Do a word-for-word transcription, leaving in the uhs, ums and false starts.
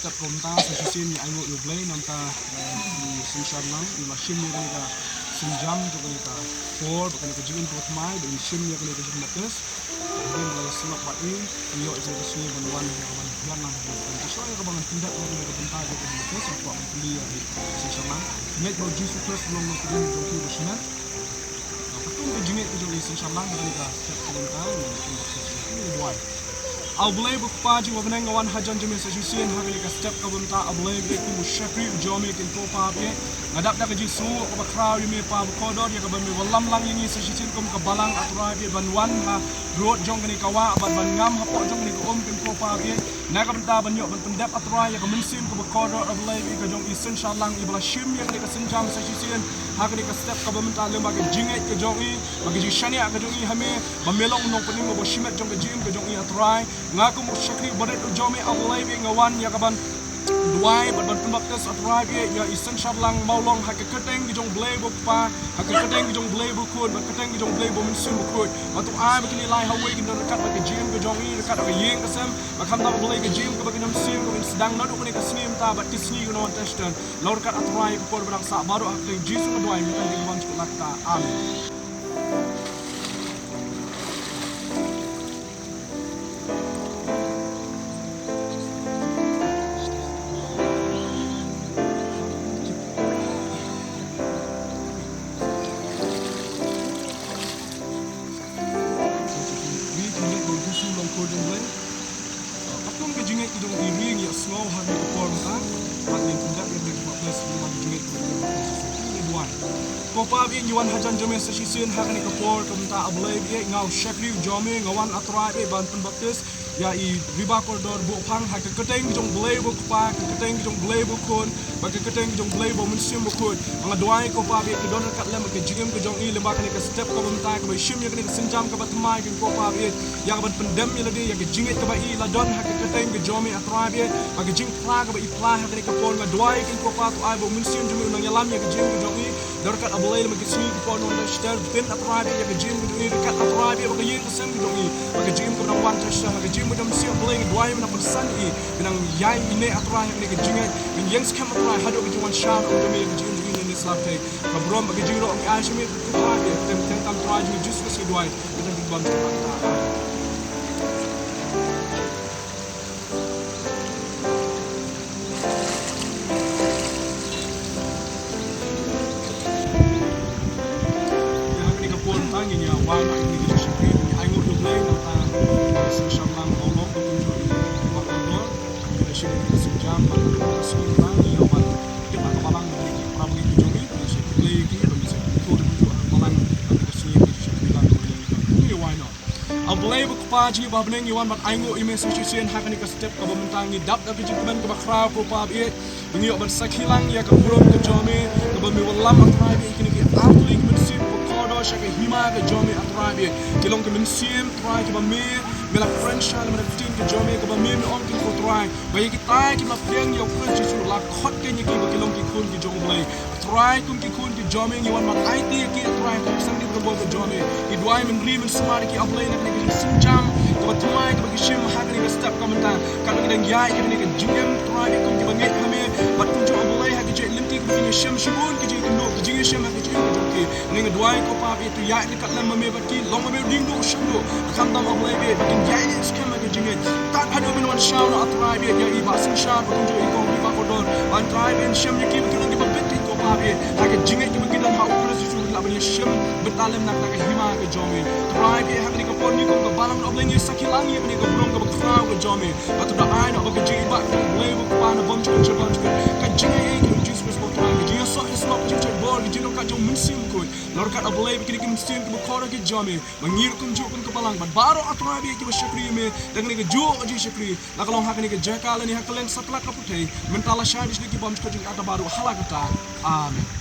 Step kaba mynta sa shisien ngi ainguh ïa U Blei namar, eh, i synshar lang, i la shim ïa kane ka sienjam jong kane ka por, bad kane ka jingim kaba thymmai, ba ngin shim ïa kane ka jingbaptis. Hadien ba la ïasyllok bad i, ngi ïoh ïa kane ka sngi ban wan ïa ka ban ïalam ha kane ka bynta. Shuwa ïa kaba ngan pyndep ïa kane ka bynta jong ka jingbaptis, nga kwah ban kylli ïa i synshar lang. Ngeit ba U Jisu Khrist u long Nongpynim jong phi bashimet. Katkum ka jingngeit ka jong i synshar lang, ha kane ka step kaba mynta ngin ïa baptis. Ngin ïa duwai. A Blei ba Kpa jong ngi ba ha bneng, nga wan hajan jong me sa shisien ha kane ka step kaba mynta, A Blei, kum u shakri u jong me, ko Pa Blei. Nga dap da ka jingsngewnguh kaba khraw ïa me Pa bakordor, ïa kaba me wallam lang ïa ngi sa shisien kum ka balang, A Trai Blei, ban wan ha rud jong kane ka wah bad ban ngam hapoh jong kane ka um, ko Pa Blei. Na ka bynta ban ïoh ban pyndep, A Trai, ïa ka mynsiem kaba kordor, A Blei, ka jong i synshar lang, i ba la shim ïa kane ka sienjam sa shisien ha kane ka step kaba mynta, lem bad ka jingngeit ka jong i, bad ka jingshaniah ka jong i ha me, ba me long u Nongpynim uba shimet jong ka jingim ka jong i, A Trai. Nga kum u shakri barit u jong me, A Blei, nga wan ïa ka ban duwai bad ban pynbaptis, A Trai Blei, ïa i synshar lang mawlong ha ka kyrteng ka jong U Blei ba Kpa, ha ka kyrteng ka jong U Blei ba Khun, bad ka kyrteng ka jong U Blei Bamynsiem Bakhuid. Bad to ai ba kin ïalai ha uwei kin don ryngkat bad ka jingim ka jong i, ryngkat bad ka ïing ka sem, bad khamtam, A Blei, ka jingim kaba kin ym siew, kaba kin sdang naduh kane ka sngi mynta bad ki sngi kiban wan, Trai. Nalor ryngkat, A Trai, ka por ba dang sah baroh, ha ka kyrteng Jisu nga duwai, nga tang, nga ban shu lak ta. Amen. Katkum ka jingngeit ka jong i, ngi ïa sngew ha kane ka por mynta, bad ngin pyndep ïa kane ka baptis, namar ka jingngeit ka jong i. Ngi ïa duwai. Ko Pa Blei, ngi wan hajan jong me sa shisien ha kane ka por kaba mynta, A Blei, nga u shakri u jong me, nga wan, A Trai Blei, ban pynbaptis ïa i riba kordor Buhphang ha ka kyrteng ka jong U Blei ba Kpa, ka kyrteng ka jong U Blei ba Khun, bad ka kyrteng ka jong U Blei Bamynsiem Bakhuid. Nga duwai, ko Pa Blei, ki don ryngkat lem bad ka jingim ka jong i, lem bad kane ka step kaba mynta, kaba i shim ïa kane ka sienjam kaba thymmai, ko Pa Blei, ïa kaban pyndem ïa lade ïa ka jingngeit kaba i la don ha ka kyrteng ka jong me, A Trai Blei, bad ka jingphla kaba i phla ha kane ka por. Nga duwai, ko Pa, to ai ba u Mynsiem jong me un nang ïalam ïa ka jingim ka jong i. Nalor ryngkat, A Blei, lem bad ki sngi ki por kiban wan, Trai, shisha, pyn, A Trai Blei, ïa ka jingim ka jong i, ryngkat, A Trai Blei, bad ka ïing ka sem ka jong i, bad ka jingim kaba nang wan, Trai, ha ka jingim ka jong i, Blei, nga duwai me nang pynsan ïa i, me nang ïai ïa i, A Trai, ha kane ka jingngeit, me ïeng skhem, A Trai, haduh ka jingwan shaw jong me ïa ka jingim jong i nangne sla pyrthei. Ka burom bad ka jingïaroh ngi ai sha me, ko Pa, ïa ka kyrteng, kyrteng tam Trai jong ngi Jisu Khrist ngi duwai. Ka kyrteng jong i Blei, Amen. Ïa ha kane ka por mynta ngin ïa wai noh ïa kane ka jingshakri, ngin ïa ainguh ïa U Blei, nangta ngin ïa sngewsih lang mawlong, kumjuh ïa i Bah Kordor, ïa ka jingshakri, ka jingshakri, bad ka jingshakri mynta ngin ïa wan tip ha ka balang, ïa ki para bangeit ki jong ngi, ngin ïa shakri Blei ïa ki, bad ngin ïa shakri kumjuh ha ka balang, ïa ka jingshakri lang, ngin ïa wai noh. A Blei ba Kpa jong ngi ba ha bneng, ngi wan ban ainguh ïa me sa shisien ha kane ka step kaba mynta, ngi dap da ka jingkmen kaba khraw, ko Pa Blei, ba ngi ïoh ban sakhi lang ïa ka burom ka jong me, kaba me wallam, A Trai Blei, ïa kine ki artylli ki mynsiem kiba kordor sha ka hima ka jong me, A Trai Blei. Ki long ki mynsiem, Trai, kiba me, me la kren sha lem bad ka ktien ka jong me, kaba me, me ong, ko Trai, ba ïa kita kiba la pdiang ïa U Khrist Jisu la khot keiñ ïa ki ba ki long ki khun ki jong U Blei. Trai, kum ki khun ki jong me ngi wan ban aiti ïa ki, Trai, ha ka jingsangeh rymbui ka jong me. Ngi duwai men ri men sumar ïa ki, A Blei, na kane ka jingsienjam kaba thymmai kaba ki shim ha kane ka step ka mynta. Katba ki dang ïaid ïa kane ka jingim, Trai, kum kiba ngeit ha me, bad kumjuh, A Blei, ha ka jingïaid lynti kaba kin ïashem shibun ka jingïakynduh, ka jingïashem ha ka jingim ka jong ki. Ngi duwai, ko Pa Blei, to ïaid ryngkat lem ma me bad ki, long ma me u diengduh u shemduh. Khamtam, A Blei, ba kin ïaid leh skhem ha ka jingngeit. Tad haduh men wan shaw noh, A Trai Blei, ïa i Bah Synshar, bad kumjuh i kong i Bah Kordor. Ban, Trai Blei, shem ïa ki ba kin long kiba bit, ko Pa Blei, ha ka jingngeit kaba ki don ha U Khrist Jisu, lah ban ïashem bynta lem na ka hima ka jong me. Trai Blei, ha kane ka por ngi kum ka balang, A Blei, ngi sakhi lang ïa kane ka burom kaba khraw ka jong me. Bad to da ai noh ba ka jingïeit ba ka jong U Blei ba U Kpa na bymjukut sha bymjukut, ka jingïeit ka jong U Jisu Khrist, ko Trai, ka jingïasoh ïaslok, ka jingïeit bor, ka jingïeit ka jong U Mynsiem Bakhuid. Nalor ryngkat, A Blei, ba kine ki mynsiem kiba kordor ki jong me, ba ngi ruh kumjuh kum ka balang, bad baroh, A Trai Blei, kiba shakri ïa me da kane kajuh ka jingshakri, la ka long ha kane ka jaka lane ha kylleng satlak ka pyrthei, mynta, lashai bad sha ki bymjukut jong ki, ata baroh ha la katta. Amen.